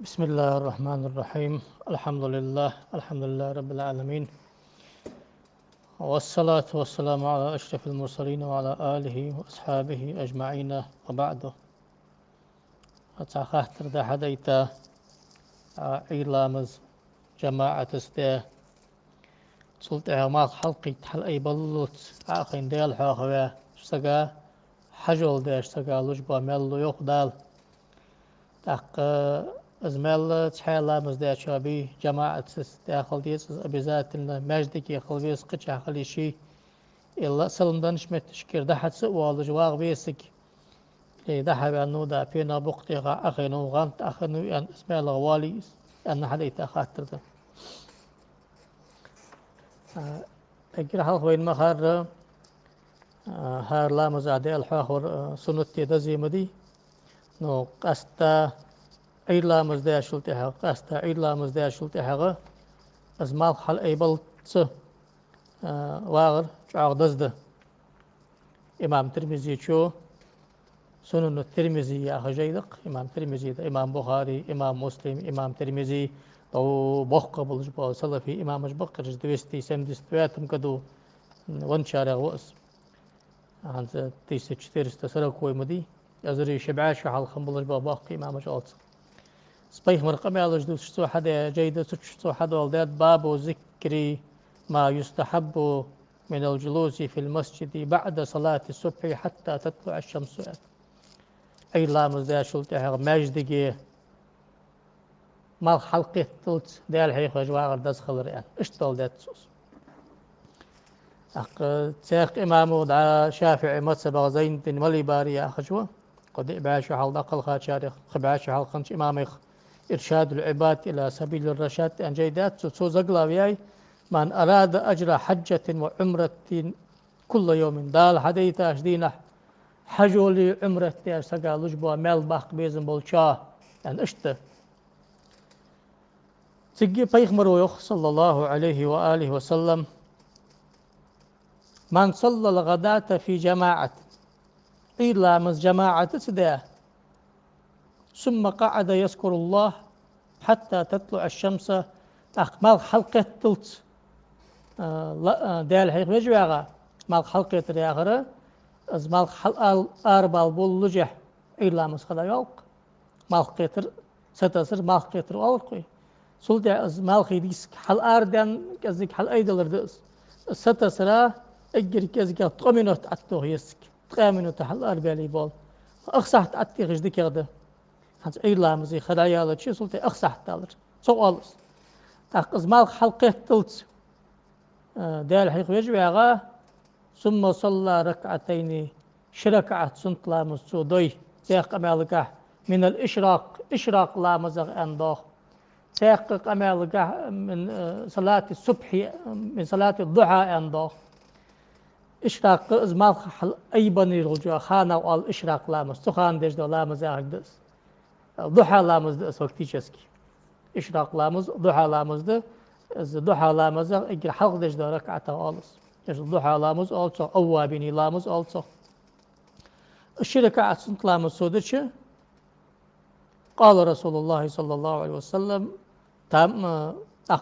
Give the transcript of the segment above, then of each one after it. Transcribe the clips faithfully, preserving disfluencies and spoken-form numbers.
بسم الله الرحمن الرحيم. الحمد لله. الحمد لله رب العالمين. والصلاة والسلام على أشرف المرسلين وعلى آله وأصحابه أجمعين وبعد. Цхьа хаттар да хьадайта, а, Ӏуйра ламаз жамаӀатаца де. Цул тӀехьагӀа малх хьалкхийтта хьалайбаллалца Ӏохайна Даьла хьоахаваь сага, хьажол деш сага луш бола маьл лу йоах Дала. ТӀаккха из маьл цхьаь ламаз дечоа бий, жамаӀатаца де хила деза, из обязательно маьждиге хила веза, кхычахьа хила йиш йий. Илла салам деннача метташкара дӀа-хьа ца а воалаш вагӀа веза саг. Э, дӀа-хьа ваьннав, да, пенах букъ тӀехьа Ӏохайнав, гӀанта Ӏохайнав аьнна, из маьлах воалий из, аьнна хьадайта хаттар да. А, эггара хьалха вайна ма харра, а, хӀара ламаза Даьла хьоахавар, а, суннат дий, деза ма дий. Но къаьстта Ӏуйра ламаз дешул тӀехьагӀа, къаьстта Ӏуйра ламаз дешул тӀехьагӀа из малх хьалайбаллалца, а, вагӀар чӀоагӀа деза да. Имам Тирмизечо Сунан Тирмизи яха жай да-кх имам Тирмизи да, имам Бухари, имам Муслим, имам Тирмизи, дов боккха болаш бола салафий имамаш ба-кх ераш, двести семьдесят пятом году венначарех ва из. ХӀанз тысяча четыреста сороковой ма дий, эзари ши бӀаь шу хьалха болаш бола боккхий имамаш оал цох. Из пайхамара къамаьлаш дувцаш цо хьадаь жай да, цу чу цо хьадоаладаьд: باب ذكر ما يستحب من الجلوس في المسجد بعد صلاة الصبح حتى تطلع الشمس. Ӏуйра ламаз дешул тӀехьагӀа маьждиге малх хьалкхетталца Даьла хьоахавеш вагӀар деза хилар аьнна. Иштта доаладаьд цо из. ТӀаккха цхьаькха имамо да ШафиӀий мазхӀабах Зайнуддин Малибари яхаш ва, кхо-диъ бӀаь шу хьалха дӀакхелхачарех, пхи бӀаь шу хьалха хиннача имамех «Иршадул-Ӏибад ила сабилир-рашад» аьнна жай даьд цо, цо заглавие яьй: «من أراد أجر حجة وعمرة كل يوم». Дала хьадайтача дийнахьа хьажоли Ӏумрати деш сага луш бола маьл баккха безам болчоа, аьнна, иштта. Цига пайхамаро йоах, صلى الله عليه وآله وسلم: «من صلى الغداة في جماعة». Ӏуйра ламаз жамаӀатаца даь, «ثم قعد يذكر الله حتى تطلع الشمس». ТӀаккха малх хьалкхетталца, а, ла-, а, Даьла хьоахавеш вагӀа, малх хьалкхетар яхар, из малх хьал-, ала-, арабала болалушехь Ӏуйра ламаз хила йоал-кх. Малх кхетар, сатасар малх кхетар оалар-кх вай. Цул тӀехьагӀа из малхий диск хьаларадаьнна, кӀезига хьалайдалар да из. Из сатасара эггара кӀезигагӀа ткъо минот Ӏотоха еза цига. Ткъаь минот хьаларабаьле бола. Ах сахьат Ӏотехаш дикагӀа да. ХӀанз Ӏуйра ламаза ха дӀаяьлча, цул тӀехьагӀа ах сахьат далар. Цох оал из. ТӀаккха из малх хьалкхетталца, а, Даьла хьоахавеш вагӀа, «ثم صلى ركعتين», ши ракаӀат суннат ламаз цо дой, цхьаькха къамаьлагахьа «من الإشراق», ишракъ ламазах аьнна доагӀа. Цхьаькха къамаьлагахьа «من، э, صلاة الصبح», «من صلاة الضحى» аьнна доагӀа. Ишракъ из малх хьалайбенна йолча ханах оал ишракъ ламаз, цу хана деш дола ламаз яхилга да из. Духьа ламаз да из фактически. Ишракъ ламаз духьа ламаз да, из духьа ламазах эггара хьалха деш дола ракаӀатах оал из. Из духьа ламаз оал цох, аввабиний ламаз оал цох. Ши ракаӀат суннат ламаз цо дича, قال رسول الله صلى الله عليه وسلم: تم، а,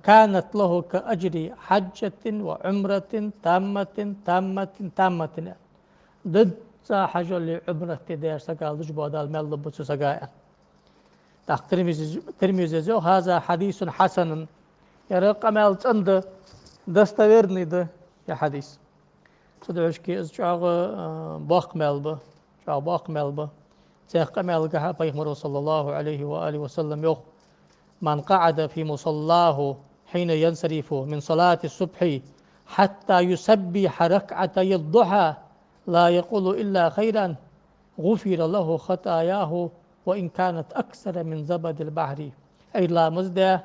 «كانت له كأجر حجة وعمرة تامة، تامة، تامة». Дизза хьажоли Ӏумрати деш сага луш бола Дала маьл лургба цу сага, аьнна. ТӀаккха Тирмизи-, Тирмизис йоах: «هذا حديث حسن». Ер къамаьл цӀена да, достоверный да ер хьадис. Цудухьа из чӀоагӀа, а, боккха маьл ба, чӀоагӀа боккха маьл ба. Цхьаькха къамаьлагахьа пайхамаро, صلى الله عليه وآله وسلم, йоах: «من قعد في مصلاه حين ينصرف من صلاة الصبح حتى يسبح ركعتي الضحى لا يقول إلا خيرا غفر له خطاياه وإن كانت أكثر من زبد البحر». Ӏуйра ламаз даь,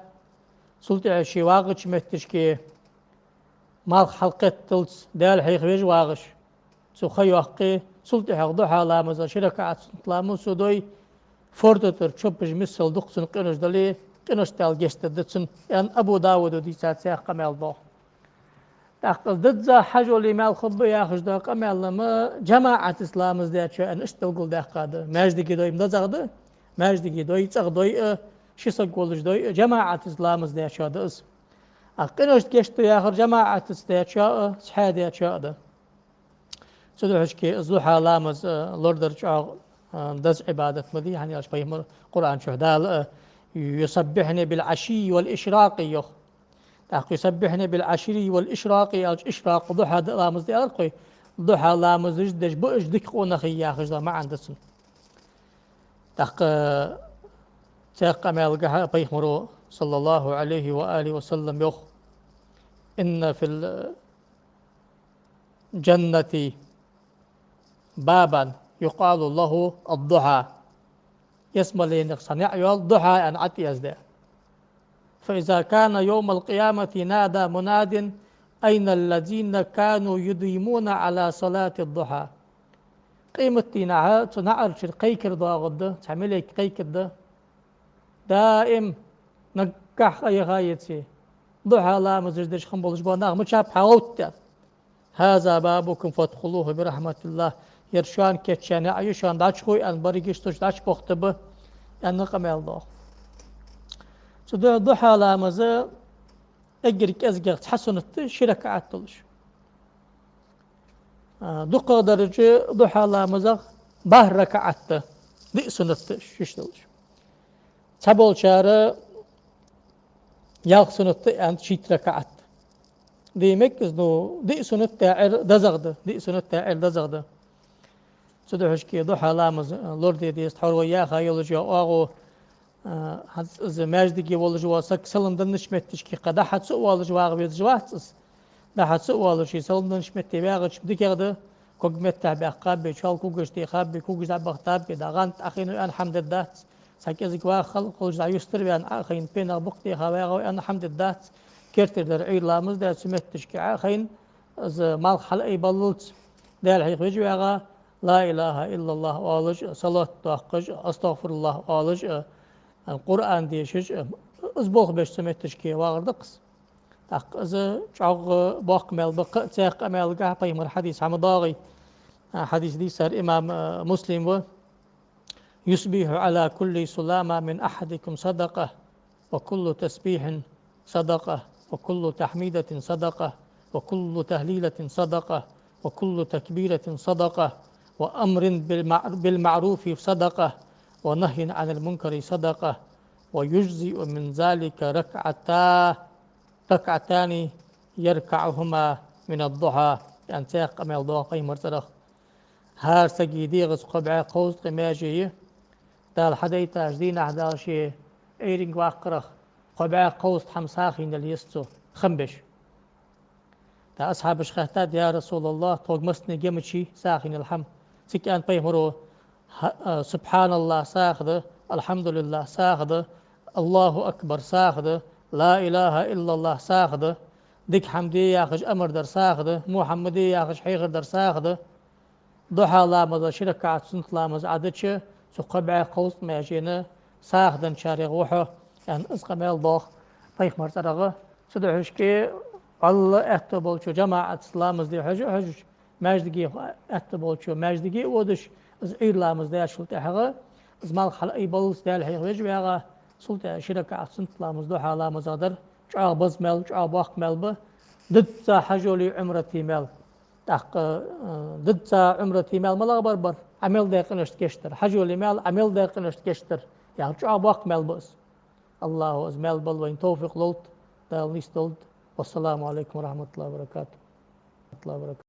цул тӀехьагӀа ше вагӀача метташка малх хьалкхетталца Даьла хьоахавеш вагӀаш, цо ха йоаккхе, цул тӀехьагӀа духьа ламаза ши ракаӀат суннат ламаз цо дой, форда тӀара чопаш миссел дукха цунна къинош дале, къиношта Дала гешт дергда цунна, аьнна, Абу Дауда дийцад цхьаькха къамаьл доагӀа. ТӀаккха из дизза хьажоли маьл хургба яхаш дола къамаьл-м жамаӀатаца ламаз дечоа, аьнна, иштта белгалдаьккха да. Маьждиге дой-м дезагӀа да, Маьждиге дой, цӀагӀа дой а, ши саг волаш дой а, жамаӀатаца ламаз дечоа да из. А къиношта гешт ду яхар жамаӀатаца дечоа а, цхьаь дечоа а да. Цудухьа шке из духьа ламаз, а, лорадар чӀоагӀа, а, деза Ӏибадат ма дий, хӀана аьлча пайхамара Къуръан чу Дала, а, «يسبحن بالعشي والإشراق» йоах. ТӀаккха «يسبحن بالعشي والإشراق» аьлча, ишракъ, духьа ламаз да аьлар-кх вай. Духьа ламазаш деш ба уж дика къонахий яхаш да маӀан да цун. ТӀаккха цхьаькха къамаьлагахьа пайхамара, صلى الله عليه وآله وسلم, йоах: «إن في الجنة بابا يقال له الضحى». Ялсмаленах цхьа наӀар йола, Духьа аьнна Ӏояздаь. «فإذا كان يوم القيامة نادى مناد: أين الذين كانوا يديمون على صلاة الضحى؟» Къематдийнахьа цу наӀарчура кхайкар доагӀаргда, цхьа малейк кхайкаргда: «Даим, наггахьа къа яха еце, духьа ламазаш деш хинна болаш бола нах мичаб хьа гӀовттадаьр? هذا بابكم فادخلوه برحمة الله». Ер шоана кийчъяь наӀар я, шоана дӀачухой, аьнна, берригаш цу чу дӀачубохийтаргба, аьнна, къамаьл доагӀа. Цудухьа духьа ламаз эггара кӀезигагӀа цхьа суннат да, ши ракаӀат долаш. А, дукхагӀдараш духьа ламазах бархӀ ракаӀат да, диъ суннат да шиш долаш. Цхьаболчар ялх суннат да аьннад, шийтта ракаӀат. Дий мегаш, ну, диъ суннат да аьлча дезагӀа да, диъ суннат да аьлча дезагӀа да. Цудухьа шке духьа ламаз, а, лораде деза, тхьовра вай яха йолаш йола оагӀув, а, хӀанз из маьждиге волаш вола саг салам деннача моттиге кхы дӀа-хьа ца а воалаш вагӀа везаш вац из. ДӀа-хьа ца а воалаш, ший салам деннача метте вагӀача дикагӀа да, ког меттахьа баьккхаб, чоал когаш техаб, когаш дӀабахийтаб, дӀа гӀанд Ӏохайна а аьнна хӀама дергдац. Цхьа кӀезига ваха хала хулаш дӀа юстара ваьнна Ӏохайна, пенах букъ теха вагӀа аьнна хӀама дергдац. Кертердар Ӏуйра ламаз даь цу моттиге Ӏохайна, из малх хьалаайбаллалца, Даьла хьоахавеш вагӀа, لا إله إلا الله оалаш а, салот доаккхаш а, أستغفر الله оалаш а, Къуръан дешаш а, из болх беш цу моттиге вагӀар да-кх из. ТӀаккха из чӀоагӀа боккха маьл ба. Кхы а цхьаькха къамаьлагахьа пайхамара хьадис хьа ма доагӀий. А, хьадис дийцар имам, а, Муслим ва: «يصبح على كل سلامى من أحدكم صدقة، وكل تسبيح صدقة، وكل تحميدة صدقة، وكل تهليلة صدقة، وكل تكبيرة صدقة، وأمر بالمع-، بالمعروف صدقة، ونهي عن المنكر صدقة، ويجزئ من ذلك ركعتا، ركعتان يركعهما من الضحى», аьнна, цхьаькха къамаьл доагӀа пайхамара цӀерагӀа. ХӀара сага дегӀаца кхо бӀаь кховзткъеи маьже я, Дала хьадайтача дийнахьа Дала ший Ӏуйранга ваккхарах кхо бӀаь кховзткъа хӀама сагӀийна ле еза цо, хам беш. ТӀаккха асхьабаша хаьттад: «يا رسول الله, тхога массанега я ма йий сагӀийна хӀама?» Цига аьннад пайхамара: «Хьа-, а, سبحان الله сагӀа да, الحمد لله сагӀа да, الله أكبر сагӀа да, لا إله إلا الله сагӀа да, дика хӀама де яхаш амар дар сагӀа да, во хӀама ма де яхаш хьехар дар сагӀа да». Духьа ламаза ши ракаӀат суннат ламаз Ӏа дича, цу кхо бӀаь кховзткъа маьжена сагӀа денначарех ва хьо, аьнна, из къамаьл доагӀа пайхамара цӀерагӀа. Цудухьа шке вӀалла аьттув болчо жамаӀатаца ламаз де хьожа а хьожаш, маьждиге аьттув болчо маьждиге а водаш, из Ӏуйра ламаз даьчул тӀехьагӀа, из малх хьалаайбаллалца Даьла хьоахавеш вагӀа, цул тӀехьагӀа ши ракаӀат суннат ламаз духьа ламазах дар чӀоагӀа беза маьл, чӀоагӀа боккха маьл ба, дизза хьажолеи Ӏумратеи маьл. ТӀаккха, э, дизза Ӏумратеи маьл малагӀа бар? Бар Ӏа мел даь къиношта гешт дар. Хьажолеи маьл Ӏа мел даь къиношта гешт дар. Яхар чӀоагӀа боккха маьл ба из. АллахӀа из маьл бала вайна товфикъ лолда, Дала нийсдолда. والسلام عليكم ورحمة الله وبركاته.